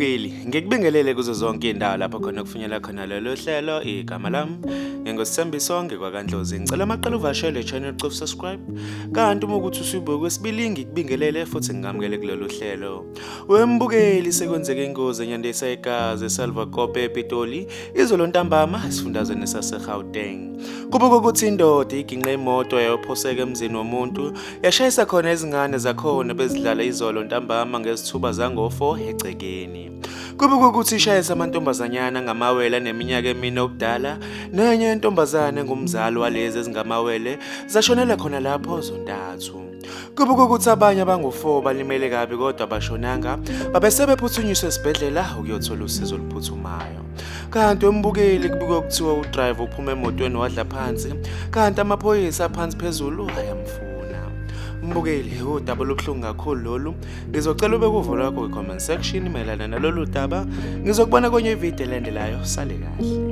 Wembukeli, ngikubingelele kuzo zonke indawo lapho khona kufinyela khona lolu hlelo. Igama lami nginguSithembiso ngikwaKaNdlozi. Ngicela amaqala uvashele channel cof subscribe. Kanti uma ukuthi usubuke kwesibili ngikubingelele futhi ngingamukele kulolu hlelo. Wembukeli, sekwenzeke ingozi enyandisa igazi eSalvakope ePitoli izolo ntambama esifundazweni saseGauteng. Kubukwa ukuthi indoda iginqe imoto yayophoseka emzini womuntu yashayisa khona izingane zakhona bezidlala izolo ntambama ngezithuba zango-4 egcekeni. Kubikwa ukuthi ishayise amantombazanyana ngamawele aneminyaka emine obudala nenye intombazane engumzali walezi ezingamawele zashonela khona lapho zontathu. Kubikwa ukuthi abanye abangu-4 balimele kabi kodwa abashonanga, babese bephuthunyiswa esibhedlela ukuyothola usizo oluphuthumayo. Kanti umbukeli kubikwa kuthiwa udriver uphume emotweni wadla phansi, kanti amaphoyisa aphansi phezulu ayamfuna. Mbukeli, udaba olubuhlungu kakhulu lolu. Ngizocela ube kuvo lwakho kwi-comment section mayelana nalolu daba. Ngizokubona kwenye ividiyo elandelayo. Sale kahle.